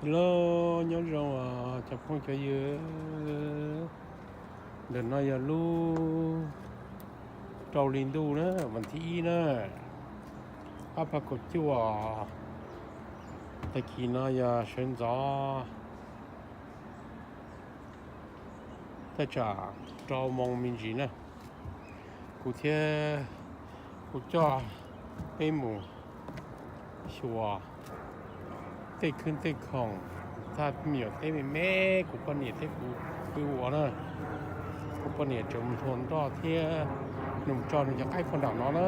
Los nyob zoo os cov phooj cov ywg, ntawm no yog lub rau hli ntuj na, vas thib ib na, ob phav kaum cuaj. Tag kis no yog sawv ntxov thaj tsam rau moos me ntsis na, kuv thiab kuv coj peb mus xyuas tej khwb tej khoom, thaj me nyuam teb me me kuv poj niam thiab kuv pw ua na. Kuv poj niam tseem mus hluas nroj thiab, nws mus tso nws cov qaib pog nram no na.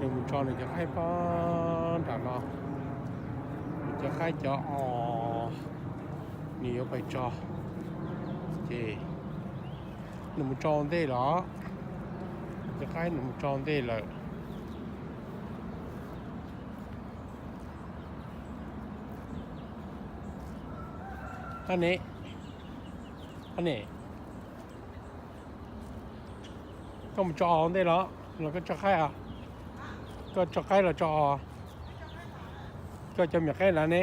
Nws mus tso nws cov qaib pog nram no, nws cov qaib cov os nws yuav pais tso, ces nws mus tso ntej los, cov qaib nws mus tso ntej lawm. Ab ne, ab ne, koj mus tso os ntej los los koj tso qaib os? Koj tso qaib los tso os? Koj cov me nyuam qaib nrad ne?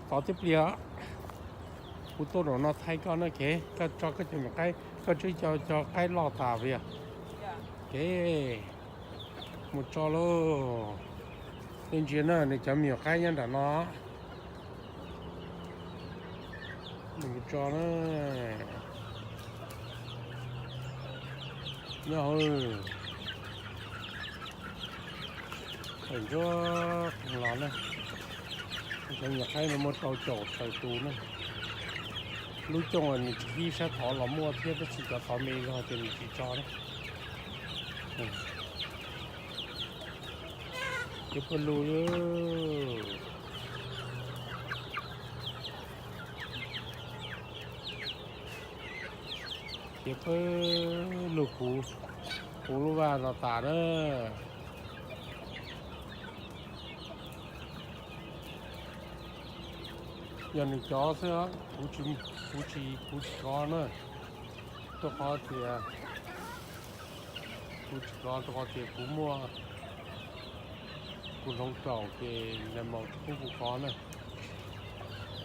Tod tib pliag, kuv tuaj nram no thaij koj na, kev koj tso koj cov me nyuam qaib, koj tswb cov qaib loj tas puas yog? Kev mus tso lauj. Nej ntsia na, nws cov me nyuam qaib nyob nram no. Nws mus tso na. Nyob hauv, tawm ntsuab los na. Cov me nyuam qaib no muaj rau caum tawm tus na. Lub cooj nws tsis hib sab tod los muaj thiab, tab sis cov tod me zog ces nws tsis tso na. Ces pawg lug, ces pawg lug puv, puv lub vaj no tas na. Yog nws cov xwb, kuv tsis, kuv tsis, kuv tsis kov na. Rau qhov tias, kuv tsis kov rau qhov tias kuv muaj, kuv hloov raum ces nais maus tsis pub kuv kov na.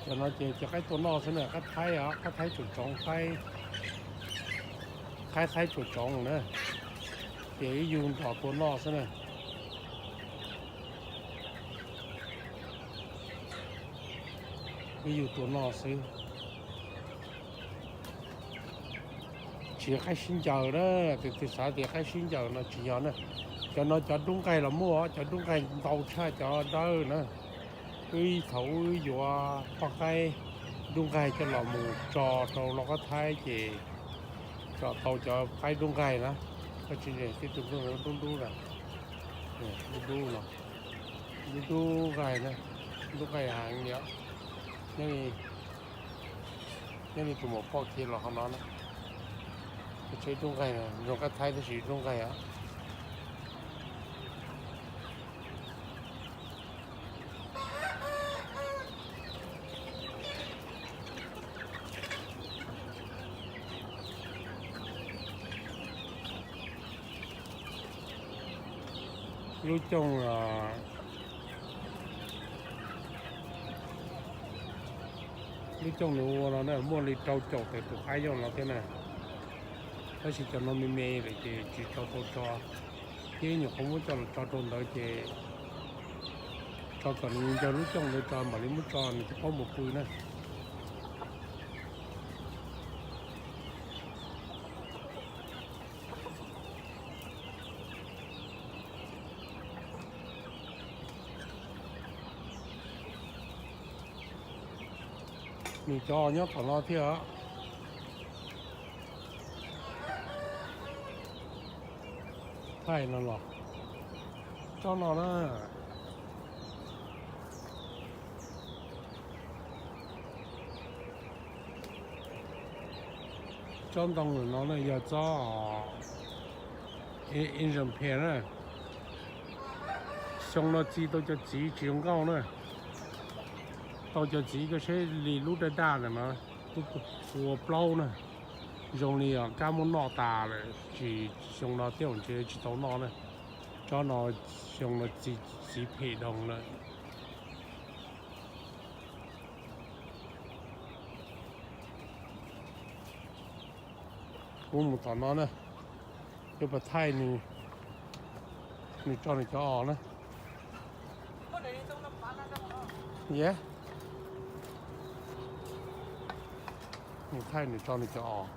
Cov no ces cov qaib tua noj xwb na, qaib thaib os, qaib thaib tsuam tsoov, qaib thaib tsuam tsoov na, ces wb yug nrog tua noj xwb na. Wb yug tua noj xwb. Tsis yog qaib sib ncaws na, tus twg xav tias qaib sib ncaws no tsis yog na. Cov no cov dub nqaij los muaj, cov dub nqaij ntau tshaj cov dawb na. Wb thaum wb yuav poj qaib dub nqaij coj los mus tso rau lauj kaub thaib ces tso tau cov qaib dub nqaij na. Koj tsis, tej tus dub dub na, dub dub no, dub dub nqaij na, dub nqaij heev li. Nyob li tus maum poj khiav los qhov no na. Tsheb dub nqaij, zoo qaib thaib tab sis dub nqaij os. Lub cooj, lub cooj nws ua no na muaj li rau caum tawm tus qaib yooj no thiab na. Tab sis cov no me me lawm ces tsis tso tau tso, thiab nyuam qhuav muab coj los tso rau ntawd ces tso kom nws ncawg lub cooj ntawd tso mam li muab tso nws thiaj paub mus pw na. Nws cov nyob tom no thiab. Thaij no los, tsob no na, tsob ntoo no na yog tsob Asian pear na. Xyoo no txi tau cov txiv tsis zoo nkauj na. Tau cov txiv koj saib li lub daj daj ntawm no, lub pua plaub na, zoo li kab muab noj tas lawm, tsis, xyoo no tej zaum ntshe tsis tau noj na. Tsob no xyoo no txiv, txiv phem dhau lawm. Kuv mus tom no na, yuav pas thaij nws, nws tso nws cov os na. Yes. Nws thaij nws tso nws cov os.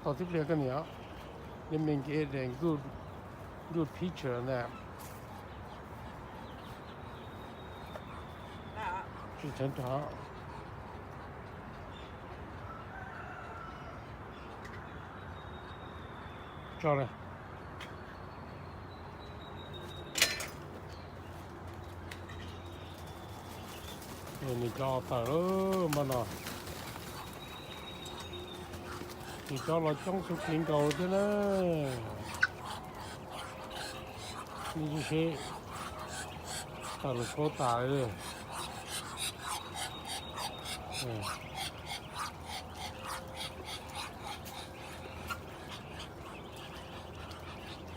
Tos tib pliag koj niam, let me get a good, good picture of that. Tsis tseev rog. Tso na. Nws cov tawm lawm mas no. Nws cov los coob xu kev nkaus thiab na. Nws seb tawm los tshua tas li.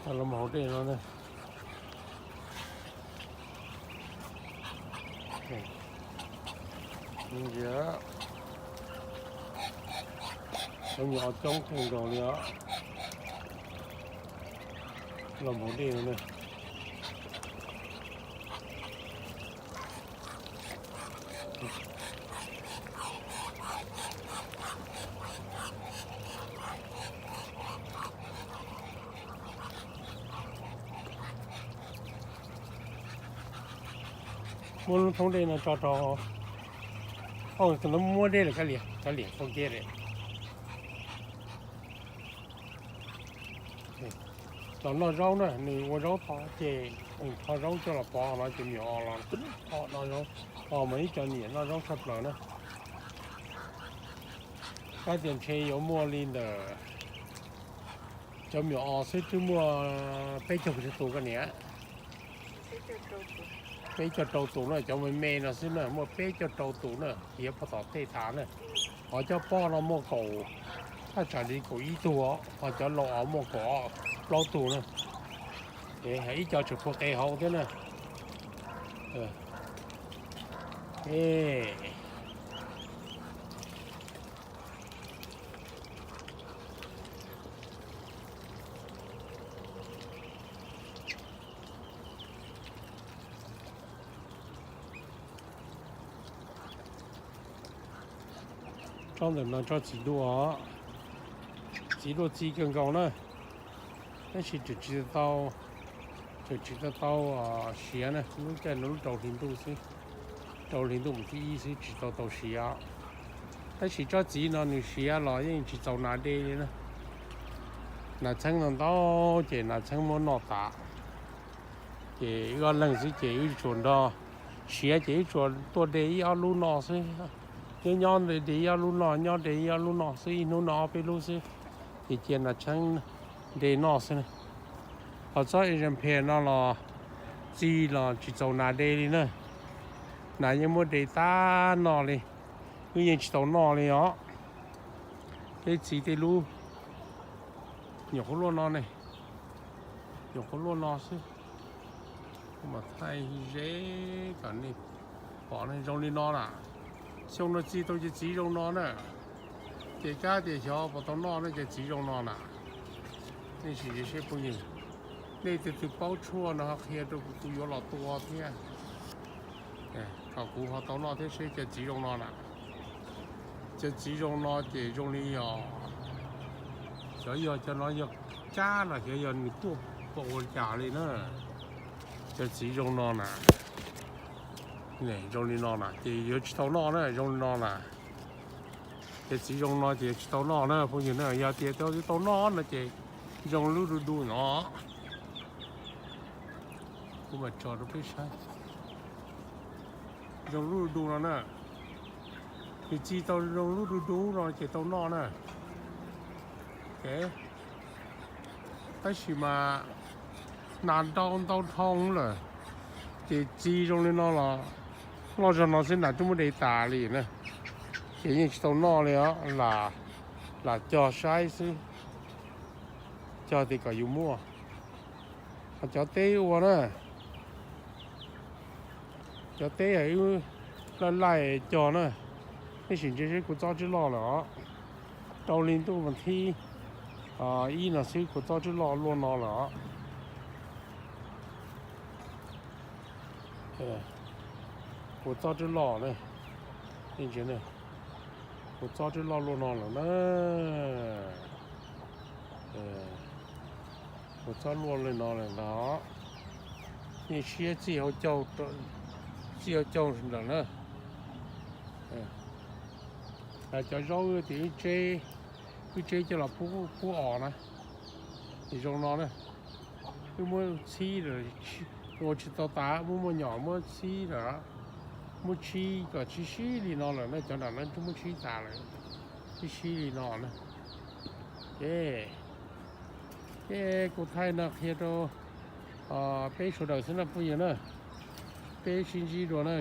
Tawm los mus hauv dej no na. Cov nyuam os coob kawg nkaus li os. Los mus hauv dej no na. Muab lub thoob dej no tso rau, tus no muab dej lawm, kav liam, kav liam, forget it. Los noj zaub na, nws ua zaub tod ces nws kho zaub coj los pov no ces me nyuam os los noj zaub, os mas ib co nyiam noj zaub tshaj plaws na. Kab tias ntshe yuav muaj li ntawm cov me nyuam os xwb twb muaj peb caug tus koj niam. Peb caug rau tus na, cov me me no xwb na, muaj peb caug rau tus na, khiav puag tom tej tas na. Ho cov poj no muaj kaum, thaj tsam li kaum ib tug, ho cov laus os muaj kaum plaub tug na. Ib co tseem puag qe hauv thiab na. Tsob ntawm no tsob txiv duaj, txiv duaj txi kawg nkaus na, tab sis tseem tsis tau, tseem tsis tau tau siav na, lub caij no lub rau hli ntuj xwb, rau hli ntuj mus thib ib xwb tsis tau tau siav. Tab sis tsob txiv no nws siav los yeej tsis txaus nas de li na. Nas txheeb ntau ntau ces nas txheeb muab noj tas. Ces wb ob leeg xwb ces wb tsuas nrog siav ces wb tsuas tuaj de ib ob lub noj xwb. Nyob nyob de ib ob lub noj, nyob de ib ob lub noj xwb, ib hnub noj ob peb lub xwb, ces cia nas txheeb de noj xwb. Ho tsob Asian pear no los txi los tsis txaus nas de li na. Nas yeej muab de tag noj li, wb yeej tsis tau noj li os. Peb txiv tej lub nyuam qhuav luaj no ne, nyuam qhuav luaj no xwb. Kuv mam thaij ze kom nej pom ne, zoo li no na. Xyoo no txi tau cov txiv zoo no na. Ces kab tias xyov puas tau noj ne, cov txiv zoo no na. Nej sim seb phooj ywg, nej tus twg paub tshuaj no ho qhia rau kuv, kuv yuav los tua thiab, kom kuv ho tau noj thiab seb cov txiv zoo no na. Cov txiv zoo no ces zoo li yog, xyov yog cov no yog kab los xyov yog nws tuaj pom ua cas li na. Cov txiv zoo no na, zoo li no na ces yuav tsis tau noj na, zoo li no na. Cov txiv zoo no ces yuav tsis tau noj na phooj ywg na, yog tias tau noj no ces zoo lub du du no. Kuv mam tso rau peb saib. Zoo lub du du no na, nws txi tau zoo lub du du no ces tau noj na. Tab sis mas nas ntau ntau dhau lawm, ces txi zoo li no los loj zog no xwb nas twb muab de tas li na. Ces yeej tsis tau noj li os, lam cog saib xwb, cog tias kom yus muaj. Cov teb ua na, cov teb wb laij laij cog na, nej sim ntsia seb kuv txob tsib loj lawm os. Rau li ntuj vas thib ib no xwb kuv txob tsib loj luaj no lawm os. Kuv txob tsib loj, kuv txob tsib loj luaj no lawm na. Kuv txob luaj li no lawm ntag. Nej siab txij hauv caug ntawm na. Cov zaub tim wb tseb, wb tseb coj los pub os na. Zoo no na, wb muab txhib lawm, ua tsis tau tas, muab muaj nyom muab txhib lawm, muab tshib kom tshib sib li no lawm na, cov nram no muab tshib tas lawm, tshib sib li no na. Ces, ces kuv thaij no qhia rau peb sawv daws xwb na phooj ywg na, peb sib ntsib dua na.